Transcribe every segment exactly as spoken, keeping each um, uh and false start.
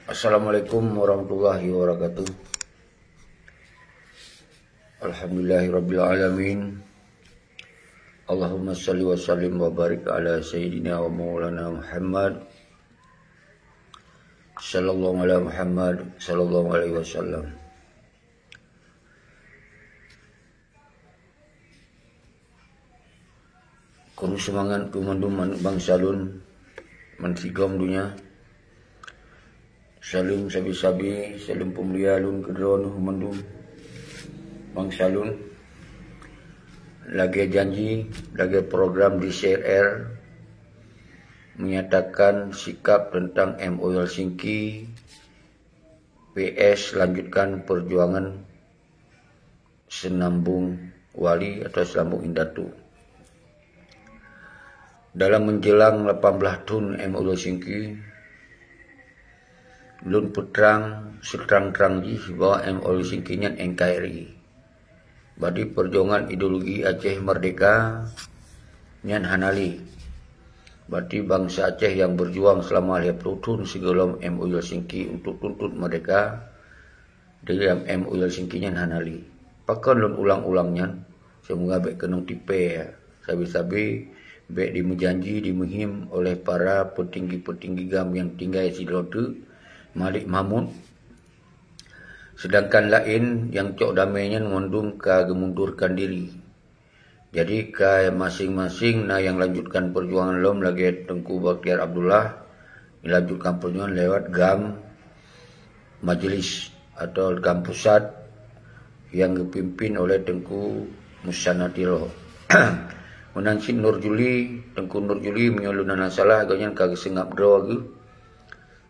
Assalamualaikum warahmatullahi wabarakatuh. Alhamdulillahirabbil alamin. Allahumma shalli wa sallim wa barik ala sayyidina wa maulana Muhammad sallallahu ala Muhammad sallallahu alaihi wasallam. Keuneuk seumangat keu mandum aneuk bansa lôn bansigom donya. Saleuem sabe-sabe, saleuem peumulia lôn keu droeneuh mandum bansa lôn. Lagée janji, lagée program D C R R menyatakan sikap tentang M O U Helsinki, P S lanjutkan perjuangan Senambong Wali atau Senambong Indatu. Dalam menjelang lapan belas thon M O U Helsinki, lôn peutrang seutrang-trang jih bahwa M O U Helsinki nyan N K R I. Badi perjuangan ideologi Aceh Merdeka nyan hana lé. Berarti bansa Aceh yang berjuang selama lhée ploh thon sigohlom M O U Helsinki untuk tuntut merdeka, dalam M O U Helsinki nyan hana lé. Pakon lôn ulang-ulang nyan? Seumoga bék keunong tipée, sabe-sabe bék dimeujanji, dimeuhiem oleh para peutinggi-peutinggi GAM nyang tinggai sidroe teuk, Malik Mahmud. Sedangkan laén nyang cok damé nyan mandum ka geumundurkan diri. Jadi, ka maséng-maséng na nyang lanjutkan perjuangan lom lagée Teungku Bakhtiar Abdullah, melanjutkan perjuangan lewat GAM Majelis atau GAM Pusat nyang geupimpin oleh Teungku Musa Natiro. Meunan cit Nur Juli, Teungku Nur Juli, meunyoe lôn hana salah, gobnyan ka geuseungab droe geuh.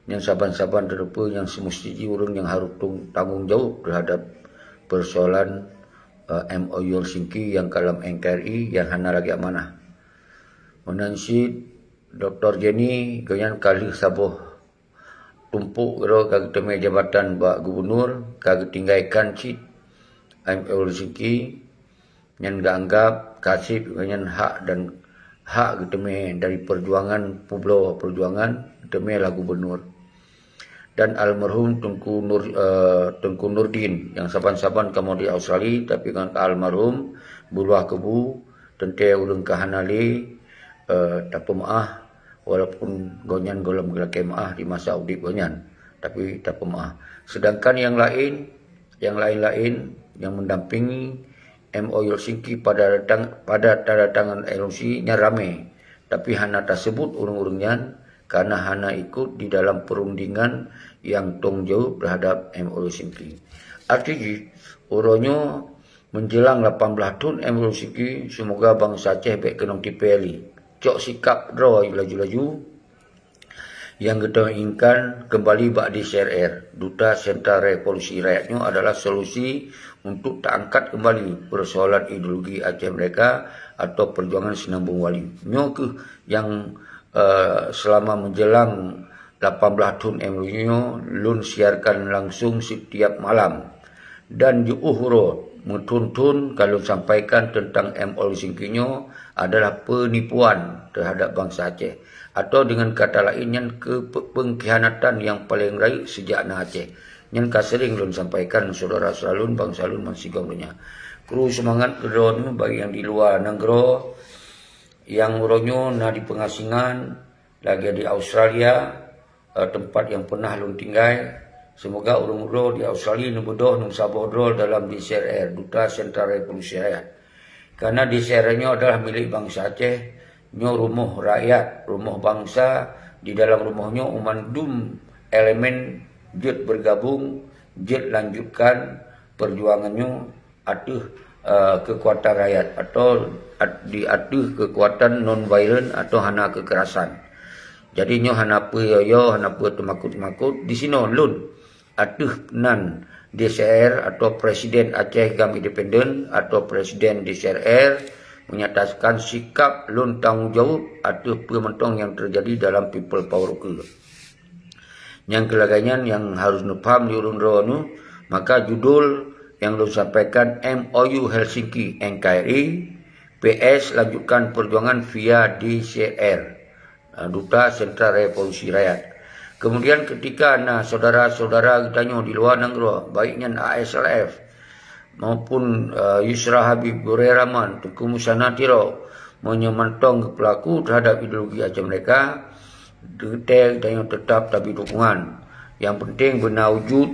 Nyan saban-saban teurupa nyang seumusti jih ureuëng nyang harôh tung-, tanggong jaweueb teuhadab peusoalan, eh, M O U Helsinki nyang ka lam N K R I nyang hana lagée amanah. Meunan cit Doktor Jenny, gobnyan ka lheueh saboh tumpok keudroe ka geuteumé jabatan bak gubunur, ka geutinggaikan cit M O U Helsinki, nyan geuanggab kaseb ngon nyan hak dan hak geuteumé dari peujuangan, peubloe peujuangan, geuteumé lah gubunur. Dan almarhum Teungku Nur, eh, Teungku Nurdin nyang saban-saban kamoe di Australia, tapi ngon almarhum beuluah kubu, teuntée ureuëng ka hana lé, eh, tapeumeuáh, walaupun gobnyan gohlom geulakée meuáh di masa udeb gobnyan, tapi tapeumeuáh. Sedangkan nyang laén, nyang laén-laén nyang mendampingi M O U Helsinki pada datang, pada tanda tangan L O C nyan ramé, tapi hana taseubut ureuëng-ureuëng nyan karena hana ikut di dalam perundingan nyang tong jaweueb teuhadab M O U Helsinki. Arti jih, uroe nyoe menjelang lapan belas thon M O U Helsinki, seumoga bansa Aceh bék keunong tipée lé. Cok sikap droe laju-laju, nyang geutanyoe inginkan keumbali bak D C R R, Duta Sentra Revolusi Rakyat nyoe adalah solusi untuk taangkat keumbali peusoalan ideologi Aceh Merdeka atau peujuangan Senambong Wali. Nyoe kheueh nyang, eh, seulama menjelang lapan belas thon M O U nyoe lôn siarkan langsung setiap malam. Dan jiôh uroe meuthon-thon ka lôn sampaikan teuntang M O U Helsinki nyoe adalah peunipuan teuhadab bansa Aceh, atau deungon kata laén nyan keu pe-, peungkhianatan nyang paleng rayeuk sejak na Aceh. Nyan ka sering lôn sampaikan syedara-syedara lôn, bansa lôn bansigom donya. Kru seumangat keudroe bagi nyang di luwa nanggroe, nyang uroe nyoe na di peungasingan, lagée di Australia, eh, teumpat nyang peunah lôn tinggai. Seumoga ureuëng uroe di Australia neubeudoh neumeusaboh droe dalam D C R R, Duta Sentra Revolusi Rakyat. Karena D C R R nyoe adalah milék bansa Aceh, nyoe rumoh rakyat, rumoh bansa, di dalam rumoh nyoe mandum elemen jeuet bergabung, jeuet lanjutkan perjuangan nyoe ateueh, eh, kekuatan rakyat atau at-, di ateueh kekuatan non violent atau hana kekerasan. Jadi nyoe hana peue yo-yo, hana peue teumakot-makot. Di sinoe lôn ateueh nan D C R atau Presiden Aceh GAM Independen atau Presiden D C R R menyatakan sikap lôn tanggung jaweueb ateueh peue mantong nyang teujadi dalam People Power ukeue. Nyang keulagée nyan nyang harôh neupaham di ureuëng droeneuh, maka judul nyang lôn sampaikan M O U Helsinki N K R I, P S lanjutkan perjuangan via D C R, Duta Sentra Revolusi Rakyat. Kemudian ketika na saudara-saudara geutanyoe di luwa nanggroe, baik nyan A S L F maupun, eh, Yusra Habib, Gurée Rahman, Teungku Musanna Tiro, meunyoe mantong geupeulaku teuhadap ideologi Aceh Merdeka, geutanyoe teutap tabri dukungan. Nyang peunteng beuna wujud,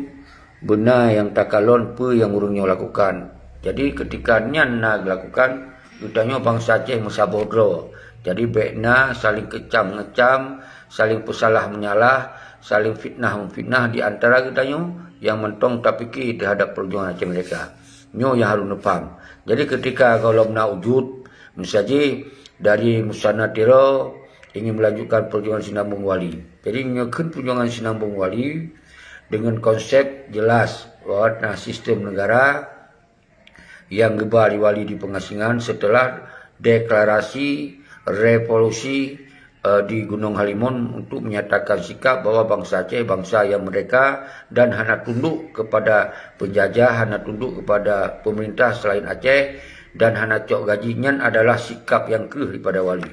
beuna nyang takalon peue nyang ureuëng nyoe lakukan. Jadi ketika nyan na geulakukan, geutanyoe bansa Aceh meusaboh droe. Jadi bék na saling kecam-ngecam, saling peusalah meunyalah, saling fitnah-meufitnah di antara geutanyoe nyang mantong tapike teuhadap peujuangan Aceh Merdeka. Nyoe nyang harôh neupaham. Jadi ketika gohlom na wujud, misaji dari Musanna Tiro ingin melanjutkan perjuangan Sinambong Wali. Jadi nyoe kheun perjuangan Sinambong Wali dengan konsep jelas bahwa na sistem negara yang geuba di Wali di pengasingan setelah deklarasi revolusi, eh, di Gunong Halimun untuk menyatakan sikap bahwa bansa Aceh bansa yang merdeka dan hana tunduk kepada penjajah, hana tunduk kepada pemerintah selain Aceh, dan hana cok gaji. Nyan adalah sikap yang kreueh daripada Wali.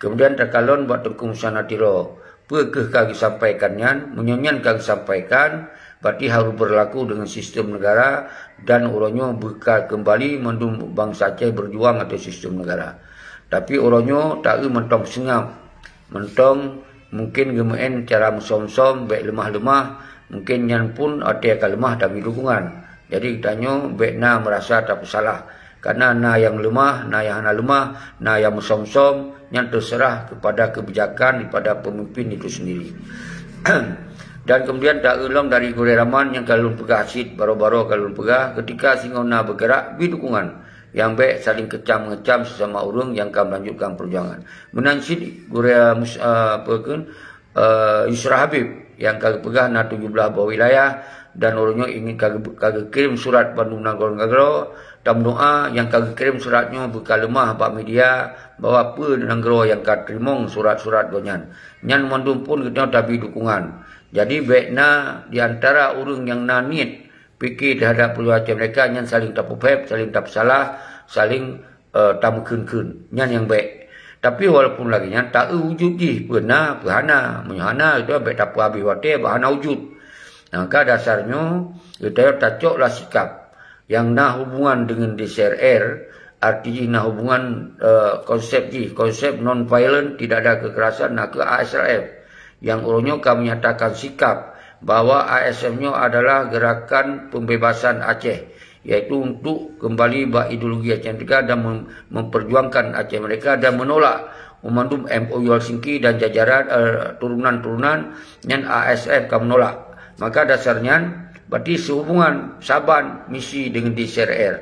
Kemudian takalon bak Teungku Musanna Tiro, peue keuh ka geusampaikan nyan? Meunyoe nyan ka geusampaikan, berarti harôh berlaku dengan sistem negara dan uroe nyoe beuka keumbali mandum bansa Aceh berjuang ateueh sistem negara. Tapi uroe nyoe taeu mantong seungab, mantong mungkin geumeu'en cara meusom-som, bék leumah-leumah, mungkin nyan pun até ka leumah tabri dukungan. Jadi geutanyoe bék na meurasa tapeusalah. Karena na nyang leumah, na nyang hana leumah, na nyang meusom-som, nyan terserah kepada kebijakan daripada pemimpin itu sendiri. Dan kemudian taeu lom dari Gurée Rahman nyang ka lôn peugah cit baroe-baroe ka lôn peugah, ketika singoh na bergerak, bri dukungan. Nyang bék saling kecam-ngecam sesama ureuëng nyang ka melanjutkan perjuangan. Meunan cit Gurée Mus-, eh, apa kheun, eh, Yusra Habib nyang ka geupeugah na tujoh blaih boh wilayah dan uroe nyoe ingin ka geu-, ka geukirém surat bandum nanggroe-nanggroe tameudoá. Nyang ka geukirém surat nyoe beuka leumah bak media bahwa peue nanggroe nyang ka teurimong surat-surat gobnyan. Nyan mandum pun geutanyoe tabri dukungan. Jadi bék na di antara ureuëng nyang na niet pike teuhadap peuluwa Aceh Merdeka nyan saling tapeupéb, saling tapeusalah, saling, eh, tameukheun-kheun. Nyan nyang bék. Tapi walaupun lagée nyan, taeu wujud jih peue na, peue hana. Meunyoe hana, geutanyoe bék tapeuhabéh watée bak hana wujud. Nah, ka dasar nyoe, geutanyoe tacoklah sikap nyang na hubungan dengan D C R R, arti jih na hubungan, eh, konsep jih, konsep non violent, tidak ada kekerasan, na kheueh A S L F. Nyang uroe nyoe ka menyatakan sikap bahwa A S F nyoe adalah gerakan pembebasan Aceh, yaitu untuk kembali bak ideologi Aceh Merdeka dan mem-, memperjuangkan Aceh Merdeka dan menolak memandum M O U Helsinki dan jajaran, eh, turunan-turunan nyan A S F ka menolak. Maka dasar nyan, berarti sehubungan saban misi dengan D C R R.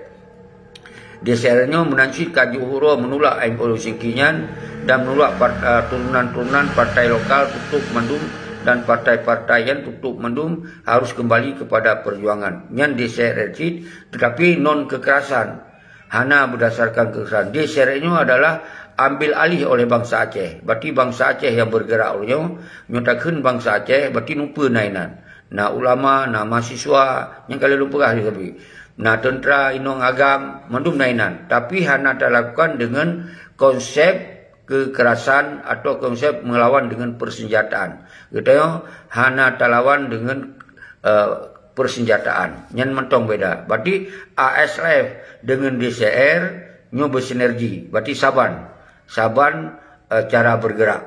D C R R nyoe meunan cit ka jiôh uroe menolak M O U Helsinki nyan dan menolak par-, eh, turunan-turunan partai lokal tutup mandum dan partai-partai nyang tutup mandum harus kembali kepada perjuangan. Nyan D C R R cit, tetapi non kekerasan. Hana berdasarkan kekerasan. D C R R nyoe adalah ambil alih oleh bansa Aceh. Berarti bansa Aceh yang bergerak uroe nyoe, nyoe takheun bansa Aceh, berarti nupeue na inan. Na ulama, na mahasiswa, nyang ka lheueh lôn peugah tadi. Na teuntera inong agam, mandum na inan. Tapi hana talakukan dengan konsep kekerasan atau konsep melawan dengan persenjataan. Geutanyoe hana talawan dengan, eh, persenjataan. Nyan mantong beda. Berarti A S F dengan D C R nyoe bersinergi. Berarti saban. Saban, eh, cara bergerak.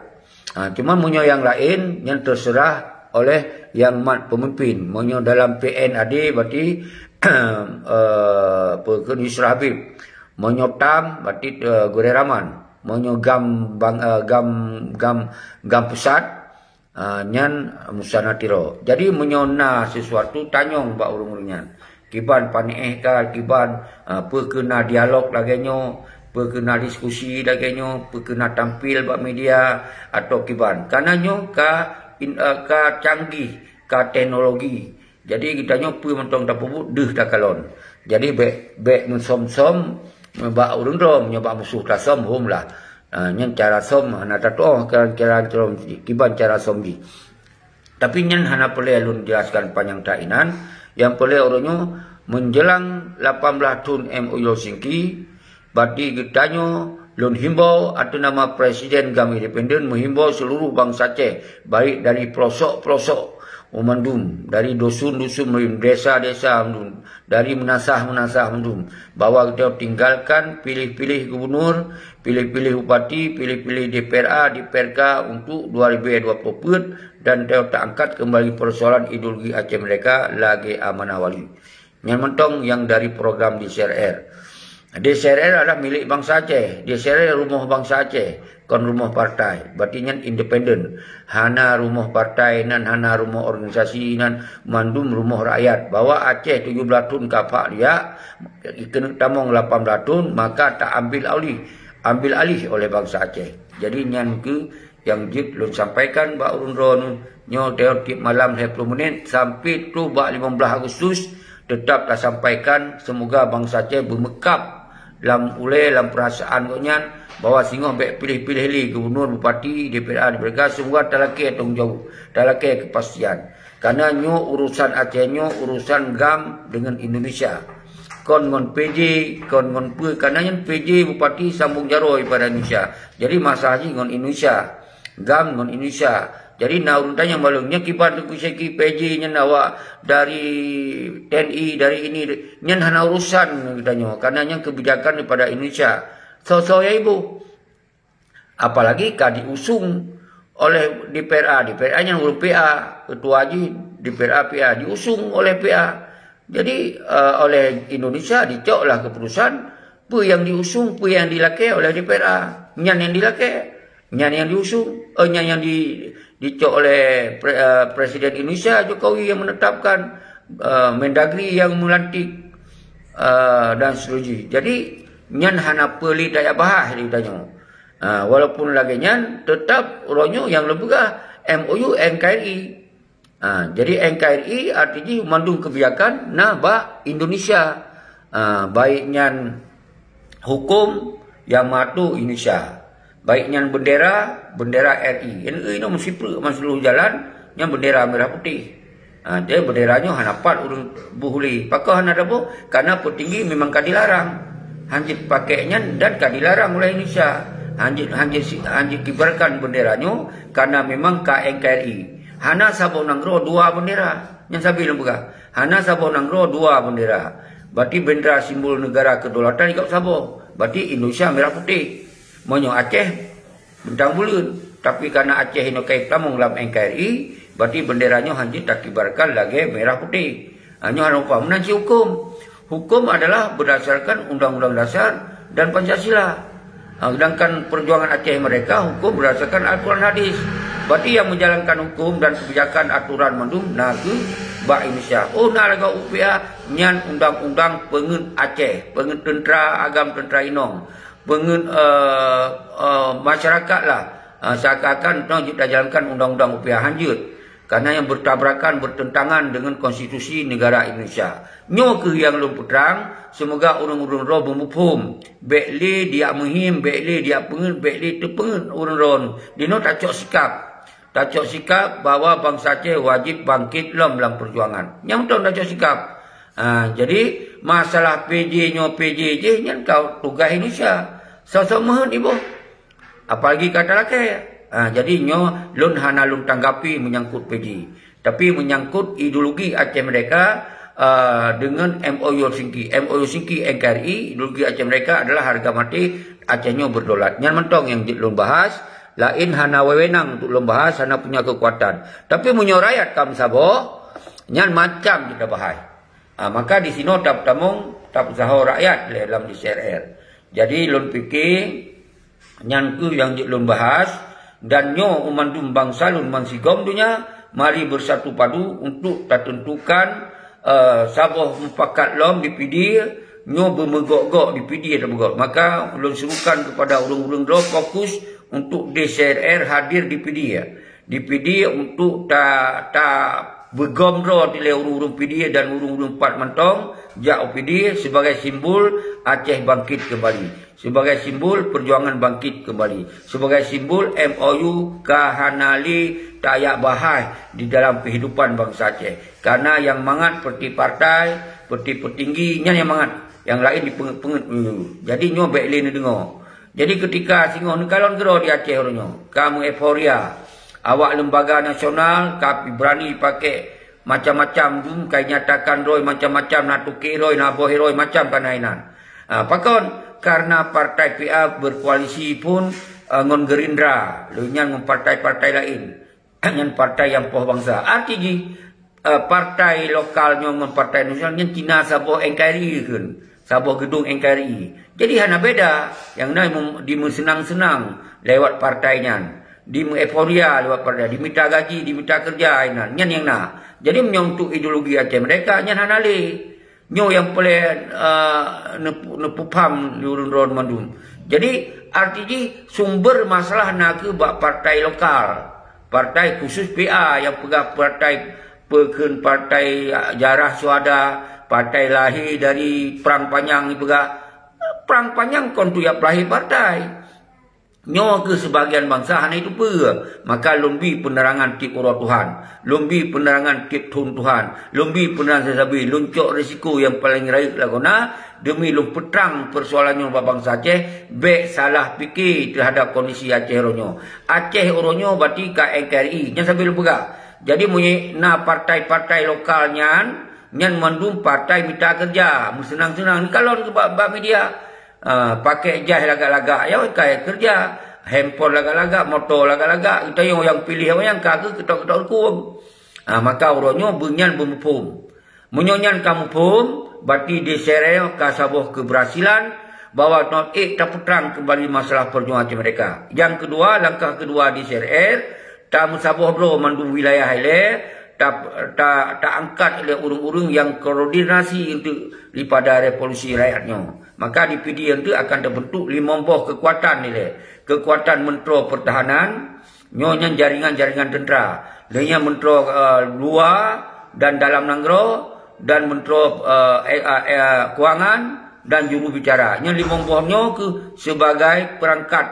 Ha, cuma meunyoe nyang laén, nyan terserah oleh yang mat pemimpin. Meunyoe dalam P N A D, berarti, eh, apa kheun, Yusra Habib. Meunyoe tam, berarti, eh, Gurée Rahman. Meunyoe GAM bang, eh, GAM, GAM, GAM pusat, eh, nyan Musanna Tiro. Jadi, meunyoe na sesuatu, tanyong bak ureuëng-ureuëng nyan. Kiban paneeh ka, kiban, ah, peue keuh na dialog lagée nyoe, peue keuh na diskusi lagée nyoe, peue keuh na tampil bak media, atau kiban. Karena nyoe ka in-, ah, ka canggih, ka teknologi. Jadi geutanyoe peue mantong tapeubuet deuh takalon. Jadi bék, bék meusom-som bak ureuëng droe, meunyoe bak musoh tasom, hom lah. Ah, nyan cara som hana tatuoh, kiban cara som jih. Tapi nyan hana peureulée lôn jelaskan panyang that inan. Nyang peureulée uroe nyoe, menjelang lapan belas thon M O U Helsinki, berarti geutanyoe Lôn himbau ateueh nama Presiden GAM Independen meuhimbau seuluruh bansa Aceh, baik dari pelosok-pelosok mandum, dari dusun-dusun mandum, desa-desa mandum, dari meunasah-meunasah mandum, bahwa geutanyoe tinggalkan pilih-pilih gubunur, pilih-pilih bupati, pilih-pilih D P R A, D P R K untuk dua ribu dua puluh peuet dan tanyoe taangkat keumbali peusoalan ideologi Aceh Merdeka lagée amanah wali. Nyan mantong nyang dari program D C R R. D C R R adalah milék bansa Aceh. D C R R rumoh bansa Aceh, kon rumoh partai. Berarti nyan independen. Hana rumoh partai nan, hana rumoh organisasi nan, mandum rumoh rakyat. Bahwa Aceh tujoh blaih thon ka phak riyak, keuneuk tamong lapan blaih thon, maka taambil alih, ambil alih oleh bansa Aceh. Jadi nyan keuh nyang jeuet lôn sampaikan bak ureuëng droeneuh nyoe, teungoh tieb malam lhée ploh menit sampai troh bak limong blaih Agustus, teutap tasampaikan, seumoga bansa Aceh beumeukab lam ulée, lam peurasaan gobnyan, bahwa singoh bék piléh-piléh lé gubunur, bupati, D P R A, D P R K, seumoga talakée tanggong jaweueb, talakée keupastian. Karena nyoe urusan Aceh, nyoe urusan GAM dengan Indonesia. Kon ngon P J, kon ngon peue, karena nyan P J bupati sambung jaroe pada Indonesia. Jadi masalah jih ngon Indonesia. GAM ngon Indonesia. Jadi na ureuëng tanyong bak lôn, nyan kiban Teungku Syeki, P J nyan awak dari T N I, dari ini, nyan hana urusan geutanyoe, karena nyan kebijakan daripada Indonesia. Soe-soe nyang iboh? Apalagi ka diusung oleh D P R A. D P R A nyan ureuëng P A, ketua jih D P R A P A, diusung oleh P A. Jadi, eh, oleh Indonesia dicoklah keputusan peue nyang diusung, peue nyang dilakée oleh D P R A. Nyan nyang dilakée, nyan nyang diusung, eh, nyan nyang di, dicok oleh pre-, eh, Presiden Indonesia Jokowi yang menetapkan, eh, Mendagri yang melantik, eh, dan seterusnya. Jadi, nyan hana peue lé tajak bahas lé tanyoe. Ha, walaupun lagée nyan, teutap uroe nyoe nyang lôn peugah M O U N K R I. Ha, jadi N K R I arti jih mandum keubijakan na bak Indonesia. Ha, baik nyan huköm nyang meuatur Indonesia, baik nyan bendera, bendera R I. N U inoe meusipreuk ban seuluruh jalan, nyan bendera merah putih. Ha, jadi bendera nyoe hana pat ureuëng boh lé. Pakon hana taboh? Karena peutinggi memang ka dilarang. Hanjeuet pakai nyan dan ka dilarang oleh Indonesia. Hanjeuet, hanjeuet si-, hanjeuet kibarkan bendera nyoe karena memang ka N K R I. Hana saboh nanggroe dua bendera. Nyan sabe lôn peugah. Hana saboh nanggroe dua bendera. Berarti bendera simbol negara kedaulatan jikok saboh. Berarti Indonesia merah putih. Meunyoe Aceh bintang buleuen. Tapi karena Aceh inoe ka tamong lam N K R I, berarti bendera nyoe hanjeuet takibarkan lagée merah putih. Ha, nyoe hana upah. Meunan cit huköm. Huköm adalah berdasarkan Undang-Undang Dasar dan Pancasila. Ha, sedangkan perjuangan Aceh Merdeka, huköm berdasarkan Al-Quran Hadis. Berarti yang menjalankan huköm dan kebijakan aturan mandum na keuh bak Indonesia. Oh, na lagak U P A, nyan undang-undang peungeuet Aceh, peungeuet teuntera agam, teuntera inong, peungeuet, eh, eh, masyarakat lah. Eh, seakan-akan nyoe jeuet tajalankan undang-undang U P A, hanjeuet. Karena yang bertabrakan, bertentangan dengan konstitusi negara Indonesia. Nyoe keuh nyang lôn peutrang, seumoga ureuëng-ureuëng droe beumuphom. Bék lé dijak meuhim, bék lé dijak peungeuet, bék lé teupeungeuet ureuëng droe. Dinoe tacok sikap. Tacok sikap bahwa bansa Aceh wajéb bangkét lom lam perjuangan. Nyang mantong tacok sikap. Ha, jadi, masalah P J nyoe P J jih nyan ka tugaih Indonesia. Soe-soe meuheuet iboh. Apalagi ka talakée. Ha, jadi nyoe lôn hana lôn tanggapi menyangkut P J. Tapi menyangkut ideologi Aceh Merdeka, eh, dengan M O U Helsinki. M O U Helsinki N K R I, ideologi Aceh Merdeka adalah harga mati Aceh nyoe berdaulat. Nyan mantong nyang jeuet lôn bahas, laén hana wewenang untuk lôn bahas, hana punya kekuatan. Tapi meunyoe rakyat ka meusaboh, nyan macam jeuet tabahai. Ah, maka di sinoe tapeutamong, tapeusaho rakyat lé lam D C R R. Jadi lôn pike, nyan keuh nyang jeuet lôn bahas, dan nyoe u mandum bansa lôn bansigom donya, mari bersatu padu untuk tatentukan, eh, saboh mupakat lom di Pidie, nyoe beumeugok-gok di Pidie tabeugok. Maka lôn serukan kepada ureuëng-ureuëng droe fokus untuk D C R R hadir di Pidie. Di Pidie untuk ta, ta beugom droe dilée ureuëng-ureuëng Pidie dan ureuëng-ureuëng pat mantong jak u Pidie sebagai simbol Aceh bangkit kembali. Sebagai simbol perjuangan bangkit kembali. Sebagai simbol M O U ka hana lé tajak bahai di dalam kehidupan bansa Aceh. Karena nyang mangat peuti partai, peuti peutinggi, nyan nyang mangat. Nyang laén dipeungeuet-peungeuet. Jadi nyoe bék lé neudeungoe. Jadi keutika singoh neukalon keudroe di Aceh uroe nyoe, ka meueuforia. Awak lembaga nasional ka berani pakai macam-macam dum, ka nyatakan droe macam-macam, na toke droe, na boh droe, macam ka na inan. Ah, pakon? Karena partai P A berkoalisi pun, ah, ngon Gerindra, lheueh nyan ngon partai-partai laén. Nyan partai nyang poh bansa. Arti jih, eh, partai lokal nyoe ngon partai nasional nyan cina saboh N K R I kheun, saboh geudong N K R I. Jadi hana beda, nyang na mem-, dimeuseunang-seunang lewat partai nyan, dimeueuforia lewat partai, dimita gaji, dimita keureuja inan, nyan nyang na. Jadi meunyoe untuk ideologi Aceh Merdeka nyan hana lé. Nyoe nyang peureulée, eh, neupu-, neupeupaham lé ureuëng droe mandum. Jadi, arti jih sumber masalah na kheueh bak partai lokal, partai khusus P A nyang peugah partai, peukheun partai, ah, jarah syuhada, partai lahé dari Prang Panyang ipeugah. Prang Panyang kon teujak peulahé partai. Nyoe keuh seubagian bansa hana jiteupeue, maka lôn bi peunerangan tieb uroe Tuhan, lôn bi peunerangan tieb thon Tuhan, lôn bi peunerangan sabe-sabe, lôn cok risiko nyang paleng rayeuk lagoena deumi lôn peutrang peusoalan nyoe bak bansa Aceh, bék salah pike teuhadab kondisi Aceh uroe nyoe. Aceh uroe nyoe bati ka N K R I, nyan sabe lôn peugah. Jadi meunyoe na partai-partai lokal nyan, nyan mandum partai mita keureuja, meuseunang-seunang, neukalon keu bak, bak media. Ah, pakai jai lagak-lagak, ya, ka keureuja. Handphone lagak-lagak, moto lagak-lagak, geutanyoe nyang piléh awaknyan ka kheueh keutok-keutok huköm. Ah, maka uroe nyoe beunyan beumuphom. Meunyoe nyan ka muphom, bati D C R R ka saboh keberhasilan bahwa non ék tapeutrang keumbali masalah peujuangan Aceh Merdeka. Nyang keudua, langkah keudua D C R R, tameusaboh droe mandum wilayah ilée, ta-, ta-, taangkat lé ureuëng-ureuëng nyang koordinasi untuk daripada revolusi rakyat nyoe. Maka di P D I nyan tu akan terbentuk limong boh kekuatan nilai. Kekuatan Menteri Pertahanan, nyoe nyan jaringan-jaringan tentera. Lheueh nyan Menteri, eh, Luar dan Dalam Nanggroe, dan Menteri, eh, eh, eh, Kewangan, dan Juru Bicara. Nyan limong boh nyoe keuh sebagai perangkat,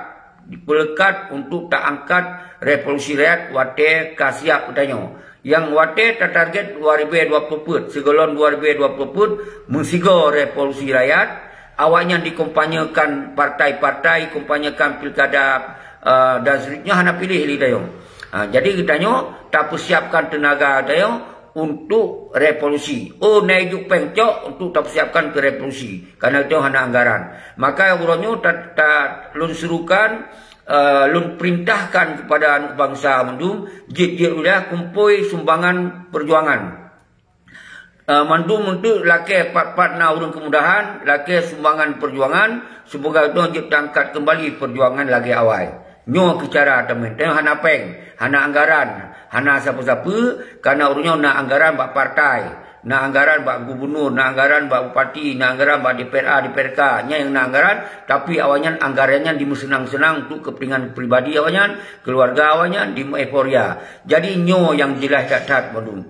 peulekat untuk taangkat revolusi rakyat watée ka siap geutanyoe. Nyang watée tatarget dua ribu dua puluh peuet, sigohlom dua ribu dua puluh peuet, meusigoe revolusi rakyat, awaknyan dikompanyekan partai-partai, kompanyekan pilkada, eh, dan seterusnya hana piléh lé geutanyoe. Ha, jadi geutanyoe tapeusiapkan teunaga geutanyoe untuk revolusi. Oh, na ijok péng cok untuk tapeusiapkan keu revolusi. Karena geutanyoe hana anggaran. Maka uroe nyoe ta-, ta-, lôn serukan, eh, lôn perintahkan kepada aneuk bansa mandum, jeuet-jeuet ulah kumpôi sumbangan perjuangan. Eh, mandum untuk lakée pat-pat na ureuëng keumudahan, lakée sumbangan perjuangan, semoga geutanyoe jeuet taangkat keumbali perjuangan lagée awai. Nyoe keuh cara teumé. Tanyoe hana péng, hana anggaran, hana sapeue-sapeue, karena ureuëng nyoe na anggaran bak partai. Na anggaran bak gubunur, na anggaran bak bupati, na anggaran bak D P R A, D P R K. Nyan nyang na anggaran, tapi awaknyan anggaran nyan dimeuseunang-seunang untuk kepentingan pribadi awaknyan, keluarga awaknyan, dimeueuforia. Jadi nyoe nyang jeulaih that-that bandum.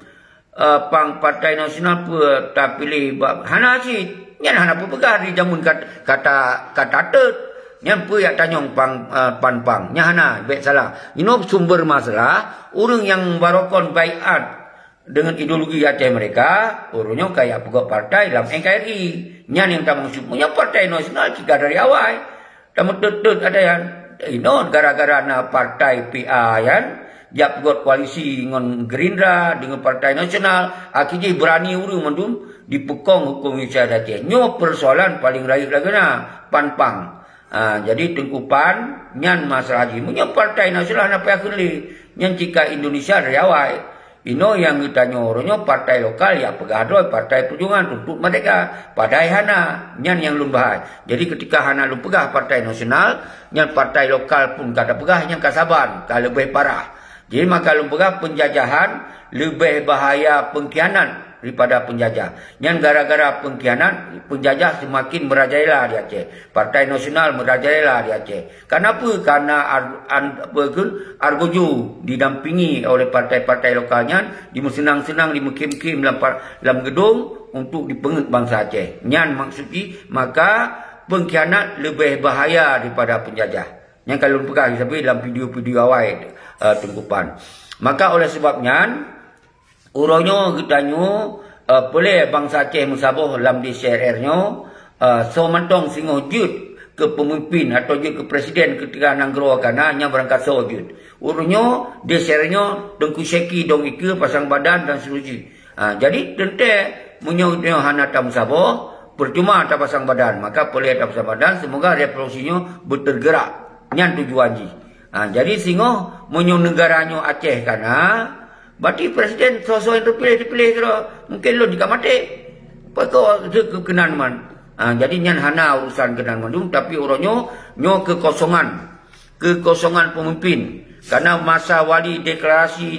Eh, pang Partai Nasional peue tapiléh bak, hana cit. Nyan hana peue peugah di jameun kat-, kata, kata teut. Nyan peue yak tanyong pang, eh, pan pang. Nyan hana, bék salah. Inoe sumber masalah, ureuëng nyang barokon baiat deungon ideologi Aceh Merdeka, ureuëng nyoe ka yak peugöt partai lam N K R I. Nyan nyang tamaksud, meunyoe Partai Nasional cit ka dari awai. Tameutot-tot ada nyan. Inoe gara-gara na partai P A nyan, jak peugöt koalisi ngon Gerindra, deungon Partai Nasional, akhé jih beurani ureuëng mandum dipeukong huköm Indonesia di Aceh. Nyoe peusoalan paleng rayeuk lagoena, pan pang. Ha, jadi Teungku Pan, nyan masalah jih. Meunyoe Partai Nasional hana payah kheun lé, nyan cit ka Indonesia dari awai. Inoe nyang geutanyoe uroe nyoe partai lokal yak peugah droe partai perjuangan tuntut merdeka. Padahai hana, nyan nyang lôn bahas. Jadi keutika hana lôn peugah partai nasional, nyan partai lokal pun ka tapeugah nyan ka saban, ka leubeh parah. Jadi maka lôn peugah penjajahan leubeh bahaya pengkhianat daripada penjajah. Nyan gara-gara pengkhianat, penjajah semakin merajalela di Aceh. Partai Nasional merajalela di Aceh. Kenapa? Karena ar-, an-, apa ke, Argojo didampingi oleh partai-partai lokal nyan, dimeuseunang-seunang, dimeukhém-khém lam par-, lam gedong untuk dipeungeut bansa Aceh. Nyan maksud jih, maka pengkhianat leubeh bahaya daripada penjajah. Nyan ka lôn peugah sabe lam video-video awai, eh, Teungku Pan. Maka oleh sebab nyan, uroe nyoe geutanyoe, eh, peureulée bansa Aceh meusaboh lam D C R R nyoe, eh, soe mantong singoh jeuet keu peumimpin atau jeuet keu presiden keutika nanggroe kana, nyan barangkasoe jeuet. Ureuëng nyoe, di Syiek nyoe, Teungku Syeki dong ikeue pasang badan dan seterusnya. Ha, jadi teuntée meunyoe nyoe hana tameusaboh, percuma tapasang badan, maka peureulée tapasang badan, semoga revolusi nyoe beuteugeurak. Nyan tujuan jih. Ha, jadi singoh meunyoe neugara nyoe Aceh kana, berarti presiden soe-soe nyang teupiléh-teupiléh keudroe, mungkin lôn jika maté. Pakon keunan man. Ha, jadi nyan hana urusan keunan mandum, tapi uroe nyoe, nyoe keukosongan. Keukosongan peumimpin. Karena masa wali deklarasi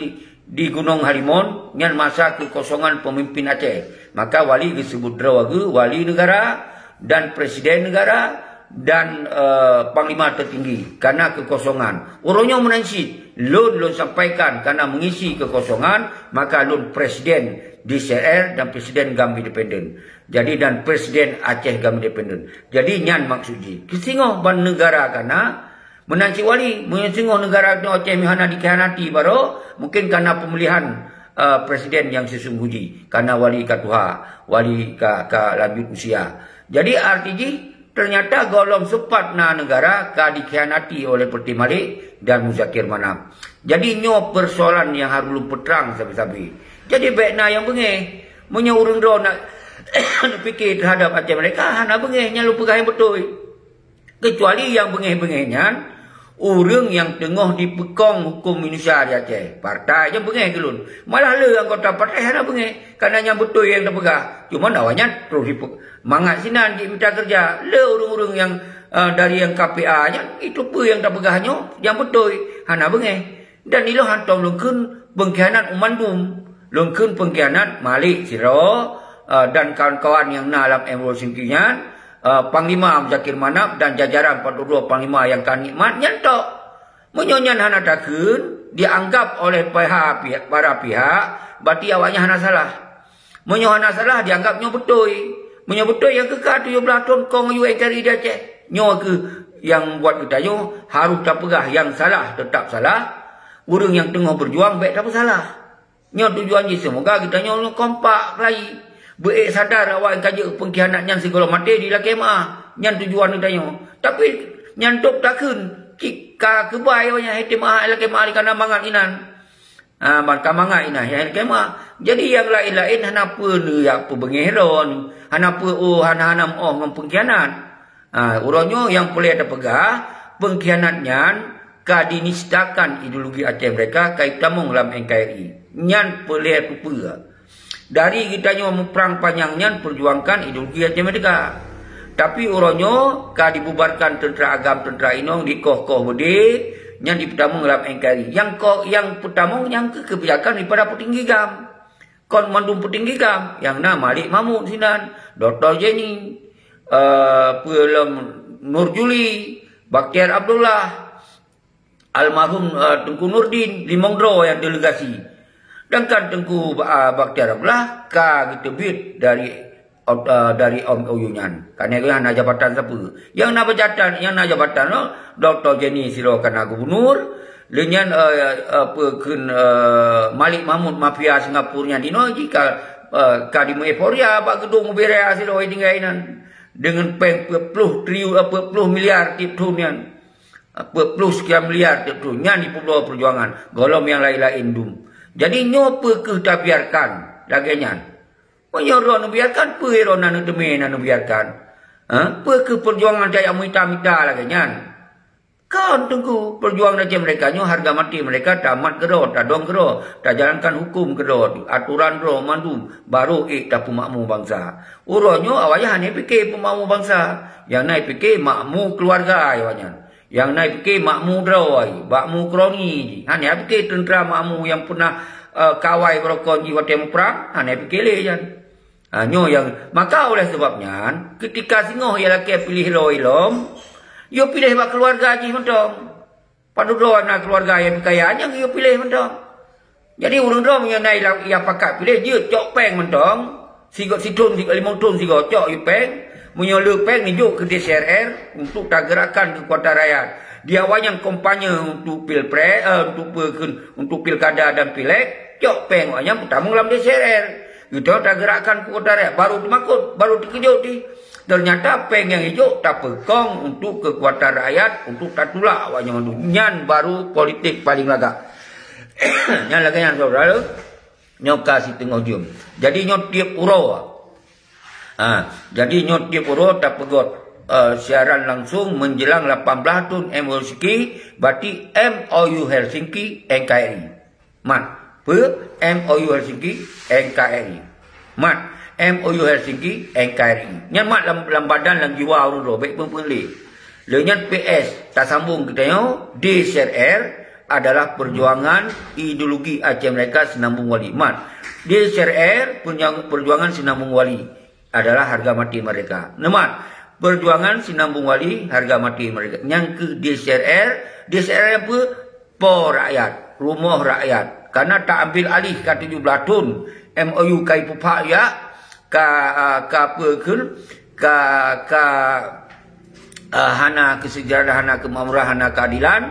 di Gunong Halimun, nyan masa keukosongan peumimpin Aceh. Maka wali geuseubut droe geuh wali negara dan presiden negara dan, eh, panglima tertinggi. Karena keukosongan. Uroe nyoe meunan cit, lôn, lôn sampaikan karena mengisi keukosongan, maka lôn presiden D C R dan presiden GAM independen. Jadi dan presiden Aceh GAM independen. Jadi nyan maksud jih. Keu singoh ban neugara kana, meunan cit wali, meunyoe singoh neugara nyoe Aceh hana dikhianati baroe, mungkin kana pemilihan, eh, presiden yang sesungguh jih, kana wali ka tuha, wali ka, ka lanjut usia. Jadi arti jih, ternyata gohlom sempat na neugara ka dikhianati oleh Peureutih Malik dan Muzakir Manaf. Jadi nyoe persoalan yang harus lôn peutrang sabe-sabe. Jadi bék na nyang beungéh. Meunyoe ureuëng droe na neupike terhadap Aceh Merdeka, hana beungéh, nyan lôn peugah nyang beutôi. Kecuali nyang beungéh-beungéh nyan, ureuëng nyang teungoh jipeukong huköm Indonesia di Aceh. Partai nyang beungéh keu lôn. Malah le anggota partai hana beungéh, karena nyang beutôi nyang tapeugah. Cuma awaknyan troh jipe-, mangat sinan jimita keureuja. Le ureuëng-ureuëng nyang, eh, dari nyang K P A nyan, itu peue nyang tapeugah nyoe, nyang beutôi, hana beungéh. Dan ilôn hántom lôn kheun peungkhianat u mandum. Lôn kheun peungkhianat Malik sidroe, eh, dan kawan-kawan nyang na lam M O C nyan, eh, Panglima Muzakir Manaf dan jajaran empat puluh dua panglima nyang ka nikmat nyan tok. Meunyoe nyan hana takheun, dianggap oleh pihak, pihak, para pihak, berarti awaknyan hana salah. Meunyoe hana salah, dianggap nyoe beutôi. Meunyoe beutôi, nyang keu ka tujoh blaih thon kong U N K R I di Aceh. Nyoe keuh nyang buat geutanyoe harôh tapeugah nyang salah teutap salah, ureuëng nyang teungoh beujuang bék tapeusalah. Nyoe tujuan jih seumoga geutanyoe kompak keulayi. Beu-ék sadar awak nyang ka jeuet peungkhianat nyan sigohlom maté dilakée meuáh. Nyan tujuan geutanyoe. Tapi nyan dok takheun, cit ka keubai awaknyan, hai teuh meuáh, lakée meuáh, kana mangat inan. Ha, ban ka mangat inan, hai lakée meuáh. Jadi nyang laén-laén hana peue neujak peubeungéh droe, hana peue, oh, hana-hana meu'oh ngon peungkhianat. Ha, uroe nyoe nyang peureulée tapeugah, peungkhianat nyan ka dinistakan ideologi Aceh Merdeka ka jitamong lam N K R I. Nyan peureulée teupeue. Dari geutanyoe muprang panyang nyan peujuangkan ideologi Aceh Merdeka. Tapi uroe nyoe ka dibubarkan teuntra agam, teuntra inong, dikoh-koh beudé, nyan jipeutamong lam N K R I. Nyang koh, nyang peutamong nyang keu kebijakan daripada peutinggi GAM. Kon mandum peutinggi GAM, nyang na Malik Mahmud sinan, Doktor Jenny, eh, peue lom Nur Juli, Bakhtiar Abdullah, almarhum, eh, Teungku Nurdin, limong droe nyang delegasi. Sedangkan Teungku, eh, Bakhtiar Abdullah ka geuteubiet dari, eh, dari M O U nyan. Karena geuh hana jabatan sapeue. Nyang na jabatan, nyang na jabatan nyoe, Doktor Jenny sidroe kana gubunur, lheueh nyan, eh, eh, peue kheun, eh, Malik Mahmud mafia Singapura nyan dinoe jih ka, eh, ka jimeueuforia bak geudong Ubera sidroe tinggai inan. Deungon péng peuet ploh triu-, eh, peuet ploh miliar tiep thon nyan. Peuet ploh sekian miliar tiep thon nyan jipeubloe peujuangan, gohlom nyang laén-laén dum. Jadi nyoe peue keuh tabiarkan lagée nyan? Meunyoe droe neubiarkan, peue droe na neuteumé na neubiarkan? Ha? Peue keuh peujuangan tajak mita-mita lagée nyan? Kon Teungku, peujuangan Aceh Merdeka nyoe harga mati meurdeka tamat keudroe, tadong keudroe, tajalankan huköm keudroe, atoran droe mandum, barô ék tapeumakmu bansa. Uroe nyoe awaknyan hana pike peumakmu bansa, nyang na pike makmu keuluwarga awaknyan. Nyang na pike makmu droe, makmu kroni jih. Hana pike teuntra makmu nyang peunah, eh, kawai beurokon jih watée muprang, hana pike lé nyan. Ha, nyoe nyang, maka oleh sabab nyan, keutika singoh ia lakée piléh droe lom, yue piléh bak keuluwarga jih mantong. Padub droe na keuluwarga nyang kaya, nyang yue piléh mantong. Jadi ureuëng droe meunyoe na ia, ia pakat piléh, jeuet cok péng mantong, sigoe sithon, sigoe limong thon sigoe cok yue péng, meunyoe le péng neujok keu D C R R untuk tageurakkan keukuatan rakyat. Di awaknyan kampanye untuk pilpres, eh, untuk pe-, untuk pilkada dan pileg, cok péng awaknyan peutamong lam D C R R. Geutanyoe tageurakkan keukuatan rakyat, baru teumakot, baru teukeujot jih. Ternyata péng nyang ijok tapeukong untuk keukuatan rakyat, untuk tatulak awak nyan mandum. Nyan baru politik paléng lagak. Nyan lagée nyan, saudara. Nyoe ka siteungoh jeuem. Jadi nyoe tieb uroe. Ha, jadi nyoe tieb uroe tapeugot, eh, siaran langsung menjelang lapan belas thon M O U Helsinki, berarti M O U Helsinki N K R I. Mat, peue? M O U Helsinki N K R I. Mat, M O U Helsinki N K R I. Nyan mat lam, lam badan, lam jiwa ureuëng droe, bék peue-peue lé. Lheueh nyan P S, tasambong geutanyoe, D C R R adalah perjuangan ideologi Aceh Merdeka Sinambung Wali. Mat, D C R R perjuang-, perjuangan Sinambung Wali adalah harga mati merdeka. Neumat, perjuangan Sinambung Wali harga mati merdeka. Nyang keu D C R R, D C R R apa? Po rakyat, rumoh rakyat. Karena ta ambil alih ka tujoh blaih thon, M O U ka ipeuphak jak, ka, ka apa kheun, ka, ka, eh, hana kesejahtera, hana kemakmuran, hana keadilan,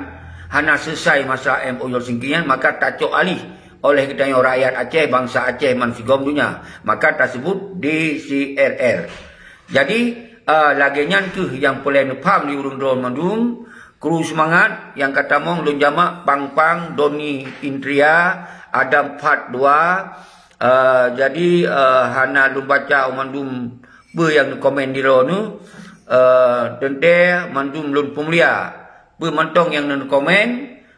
hana selesai masalah M O U Helsinki nyan, maka tacok alih oleh geutanyoe rakyat Aceh, bansa Aceh, man sigom donya. Maka tasebut D C R R. Jadi, eh, lagée nyan kheueh nyang peureulée neupaham lé ureuëng droe mandum. Kru seumangat nyang ka tamong lôn jamak, Pang Pang, Doni Indria, Adam Fat dua. Eh, jadi, eh, hana lôn baca mandum peue nyang neukomen di droeneuh. Eh, teuntée mandum lôn peumulia. Peue mantong nyang neukomen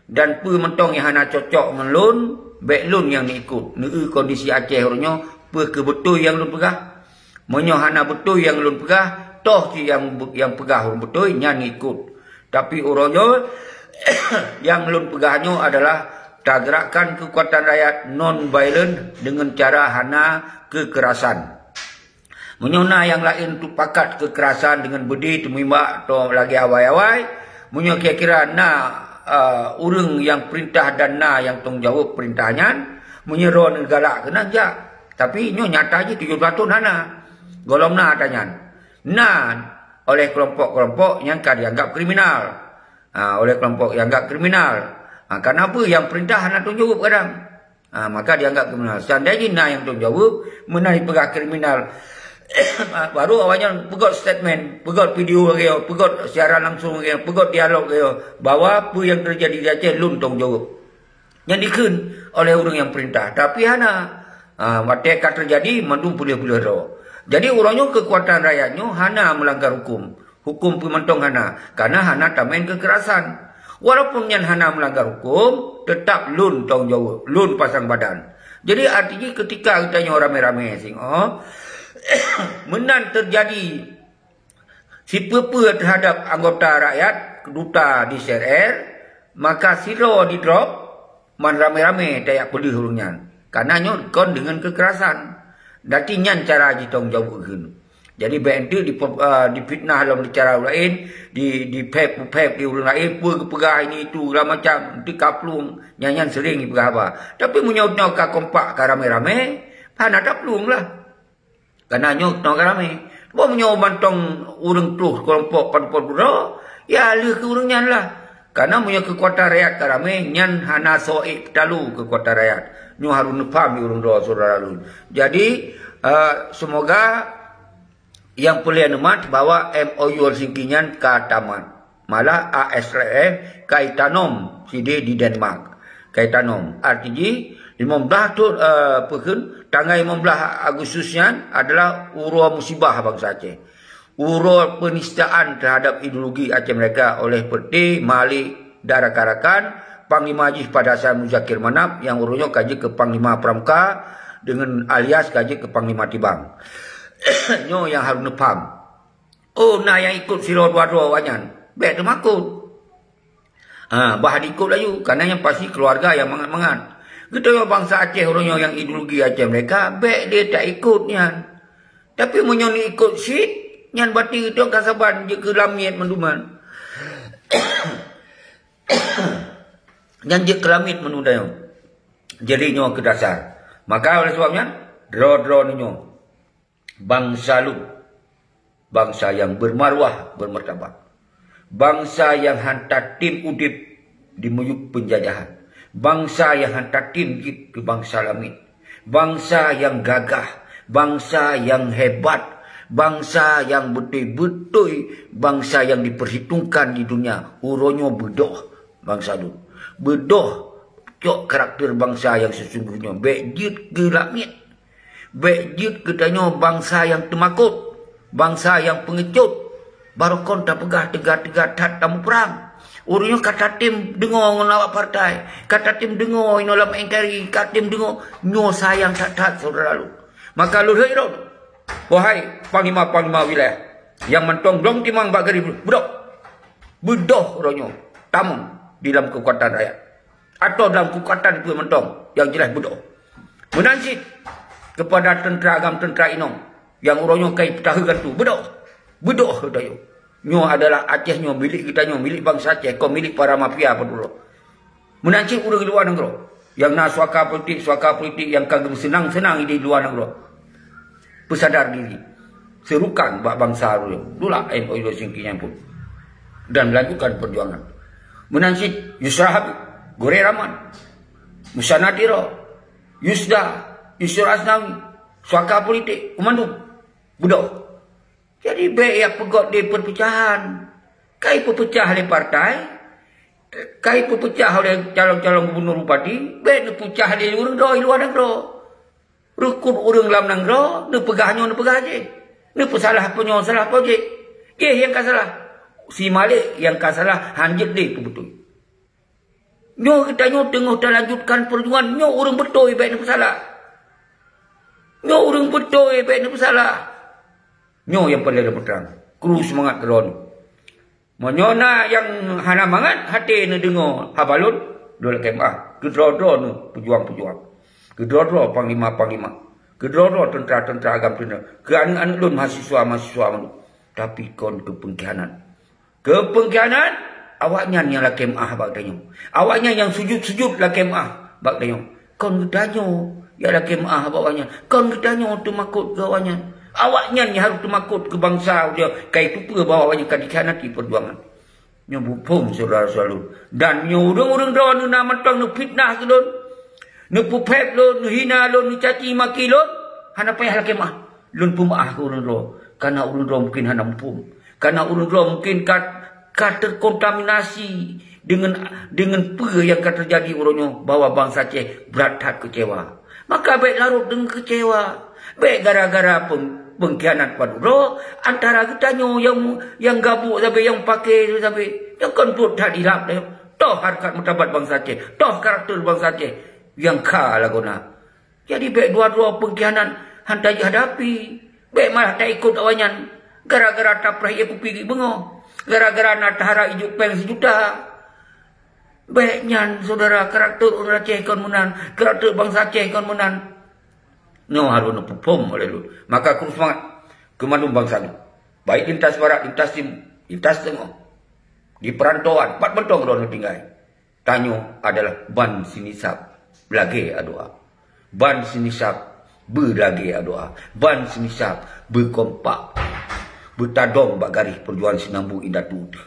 dan peue mantong nyang hana cocok ngon lôn, bék lôn nyang neuikot. Neu-eu kondisi Aceh uroe nyoe, peue keuh beutôi nyang lôn peugah. Meunyoe hana beutôi nyang lôn peugah, toh cit nyang, nyang peugah ureuëng beutôi, nyan ikot. Tapi uroe nyoe, nyang lôn peugah nyoe adalah tagerakkan keukuatan rakyat non-violent deungon cara hana keukerasan. Meunyoe na nyang laén teupakat keukerasan deungon beudé teumeuimbak atau lagée awai-awai, meunyoe kira-kira na, eh, ureuëng nyang peurintah dan na nyang tanggung jaweueb peurintah nyan, meunyoe droeneuh galak keunan jak. Tapi nyoe nyata jih tujoh blaih thon hana. Gohlom na ata nyan. Na oleh kelompok-kelompok nyang ka dianggap kriminal. Ha, oleh kelompok nyang anggap kriminal. Ha, karena apa? Nyang peurintah hana tanggung jaweueb kadang. Ha, maka dianggap kriminal. Seandai jih na nyang tanggung jaweueb, meunan jipeugah kriminal, baru awak nyan peugöt statement, peugöt video lagée nyoe, peugöt siaran langsung lagée nyoe, peugöt dialog lagée nyoe, bahwa peue nyang teujadi di Aceh lôn tanggung jaweueb. Nyan dikheun oleh ureuëng nyang peurintah, tapi hana. Ha, watée ka teujadi, mandum puléh-puléh droe. Jadi, uroe nyoe keukuatan rakyat nyoe hana meulanggar huköm. Huköm peue mantong hana, karena hana tamén keukerasan. Walaupun nyan hana meulanggar huköm, teutap lôn tanggung jaweueb, lôn pasang badan. Jadi, arti jih keutika geutanyoe ramé-ramé singoh, meunan teujadi sipeue-peue teuhadab anggota rakyat, duta di C R R, maka sidroe didrop, man ramé-ramé tajak peudeuh ureuëng nyan. Karena nyoe kon deungon keukerasan. Dati nyan cara jitong jaweueb kheun. Jadi, bék enteuk dipe-, ah, difitnah lom di cara laén, di, dipéb-peuphéb di ureuëng laén, peue geupeugah ini itu, segala macam, enteuk ka plueng, nyan-nyan sering jipeugah haba. Tapi, meunyoe nyoe ka kompak, ka ramé-ramé, hana taplueng lah. Karena nyoe teunoe ka ramé. Bah meunyoe mantong ureuëng troh keulompok padub-padub droe, ya lheueh keu ureuëng nyan lah. Karena meunyoe keukuatan rakyat ka ramé, nyan hana soe ék peutalo keukuatan rakyat. Nyoe harôh neupaham di ureuëng droe syedara lôn. Jadi, eh, seumoga nyang peureulée neumat bahwa M O U Helsinki nyan ka tamat. Malah A S R F ka itanom sideh di Denmark. Ka itanom. Arti jih, limong blaih thon, eh, peue kheun, tanggai limong blaih Agustus nyan adalah uroe musibah bansa Aceh. Uroe penistaan teuhadab ideologi Aceh Merdeka oleh Peureté, Malik dan rakan-rakan, panglima jih pada saat Muzakir Manaf nyang uroe nyoe ka jeuet keu Panglima Pramuka deungon alias ka jeuet keu Panglima Tibang. Nyoe nyang harôh neupaham. Oh, na nyang ikot sidroe dua droe awak nyan. Bék teumakot. Ha, bah diikot laju, karena nyan pasti keuluwarga nyang mangat-mangat. Geutanyoe bansa Aceh uroe nyoe nyang ideologi Aceh Merdeka, bék lé taikot nyan. Tapi meunyoe neuikot cit, nyan berarti geutanyoe ka saban jeuet keu lamiet mandum nyan. Nyan jeuet keu lamiet mandum tanyoe. Jadi nyoe keu dasar. Maka oleh sebab nyan, droe-droe nyoe. Bansa lôn, bansa nyang bermarwah, bermartabat. Bansa nyang han tatem udeb di miyueb peunjajahan. Bansa nyang han tatem jeuet keu bansa lamiet. Bansa nyang gagah, bansa nyang hebat, Bansa nyang beutôi-beutôi, bansa nyang diperhitungkan di dunia, uroe nyoe beudôh bansa lôn. Beudôh cok karakter bansa nyang sesungguh nyoe, bék jeuet keu lamiet. Bék jeuet geutanyoe bansa nyang teumakot, bansa nyang peungeucut, barokon tapeugah teuga-teuga that tamuprang. Ureuëng nyoe ka tatem deungoe ngon awak partai, ka tatem deungoe inoe lam N K R I, ka tatem deungoe, nyoe sayang that-that syedara lôn. Maka lôn hôi rot, wahai panglima-panglima wilayah nyang mantong glong timang bak garéh beudôh, beudôh uroe nyoe tamong di lam keukuatan rakyat. Atau dalam kukatan peue mantong, nyang jeulaih beudôh. Meunan cit keupada teuntra agam teuntra inong nyang uroe nyoe kai peutahe keu tu, beudôh. Beudôh geutanyoe. Nyoe adalah Aceh nyoe milék geutanyoe, milék bansa Aceh, kon milék para mafia padum droe. Meunan cit ureuëng luwa nanggroe nyang na suaka politik, suaka politik nyang ka geuseunang-seunang di luwa nanggroe. Peusadar diri. Serukan bak bansa ureuëng. Tulak M O U Helsinki nyan pun. Dan lanjutkan perjuangan. Meunan cit Yusra Habib, Gorée Rahman, Musa Nadhiro, Yusda, Yusra Asnawi, suaka politik, keu mandum. Beudôh. Jadi bék ya peugét di perpecahan. Kai peupeucah lé partai, kai peupeucah oleh calon-calon gubernur bupati, bék neupeucah lé ureuëng droe di luwa nanggroe. Rukut ureuëng lam nanggroe, neupeugah nyoe neupeugah jih. Neupeusalah peue nyoe salah peue jih. Jih nyang ka salah. Si Malik nyang ka salah, hanjeuet deh peubeutôi. Nyoe geutanyoe teungoh talanjutkan perjuangan, nyoe ureuëng beutôi bék neupeusalah. Nyoe ureuëng beutôi bék neupeusalah. Nyoe nyang paleng meuteurang. Kru seumangat keudroe. Meunyoe na nyang hana mangat até neudeungoe haba lôn, lôn lakée meuáh. Keudroe-droe neuh peujuang-peujuang. Keudroe-droe panglima-panglima. Keudroe-droe teuntra-teuntra agam teuntra. Keu aneuëk-aneuëk lôn mahasiswa-mahasiswa mandum. Tapi kon keu peungkhianat. Keu peungkhianat, awaknyan nyang lakée meuáh bak tanyoe. Awaknyan nyang sujut-sujut lakée meuáh bak tanyoe. Kon geutanyoe nyang lakée meuáh bak awaknyan. Kon geutanyoe teumakot keu awaknyan. Awaknyan nyang harôh teumakot keu bansa, dia kai teupeue bahwa awaknyan ka dikhianati perjuangan. Nyoe buphom syedara-syedara lôn. Dan nyoe ureuëng-ureuëng droe neuh na mantong neufitnah keu lôn, neupeuphet lôn, neuhina lôn, neucaci maki lôn, hana payah lakée meuáh. Lôn peumeuáh keu ureuëng droe, karena ureuëng droe mungkin hana muphom. Karena ureuëng droe mungkin ka, ka terkontaminasi dengan, dengan peue nyang ka teujadi uroe nyoe, bahwa bansa Aceh brat that keucewa. Maka bék larot deungon keucewa. Bék gara-gara peng-, peungkhianat padum droe, antara geutanyoe nyang, nyang gabuk sabe, nyang pake sabe. Nyoe kon buet that ilap deh. Toh hareukat martabat bansa Aceh, toh karakter bansa Aceh nyang ka lagoena. Jadi bék dua-dua peungkhianat han tajeuet hadapi. Bék malah taikot awaknyan gara-gara tapreh ié kupi beungoh, gara-gara na tahara ijuk péng sijuta. Bék nyan, syedara, karakter ureuëng Aceh kon meunan, karakter bansa Aceh kon meunan. Nyoe harôh neupeuphom oleh lôn. Maka kru seumangat keu mandum bansa nyoe, baik lintas barat, lintas timur, lintas teungoh, di peurantauan, pat mantong droeneuh tinggai. Tanyoe adalah ban sinisab lagée adoa. Ban sinisab beulagée adoa. Ban sinisab beukompak. Beutadong bak garéh peujuangan sinambu indatu teuh.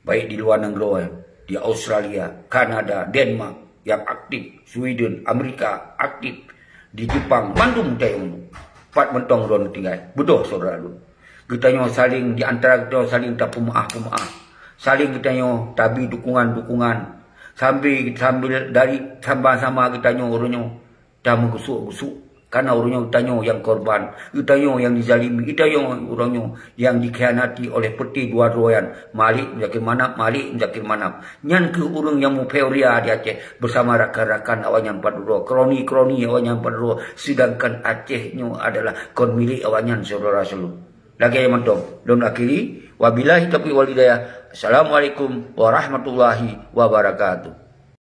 Baik di luwa nanggroe, di Australia, Kanada, Denmark nyang aktif, Sweden, Amerika aktif, di Jepang, mandum tanyoe. Pat mantong droeneuh tinggai. Beudôh syedara lôn. Geutanyoe saléng, di antara geutanyoe saléng tapeumeuáh-peumeuáh. Saléng geutanyoe tabi dukungan-dukungan. Sambil, sambil dari sama-sama geutanyoe uroe nyoe tameugusuk-gusuk. Karena uroe nyoe geutanyoe nyang korban, geutanyoe nyang dizalimi, geutanyoe uroe nyoe nyang dikhianati oleh peuté dua droe nyan, Malik Muzakir Manaf, Malik Muzakir Manaf. Nyan kheueh ureuëng nyang meupeuri di Aceh bersama rakan-rakan awaknyan padum droe, kroni-kroni awaknyan padum droe, sedangkan Aceh nyoe adalah kon milék awaknyan syedara-syedara lôn. Lagée nyan mantong, lôn akhiri, wabillahi taufiq wal hidayah. Assalamualaikum warahmatullahi wabarakatuh.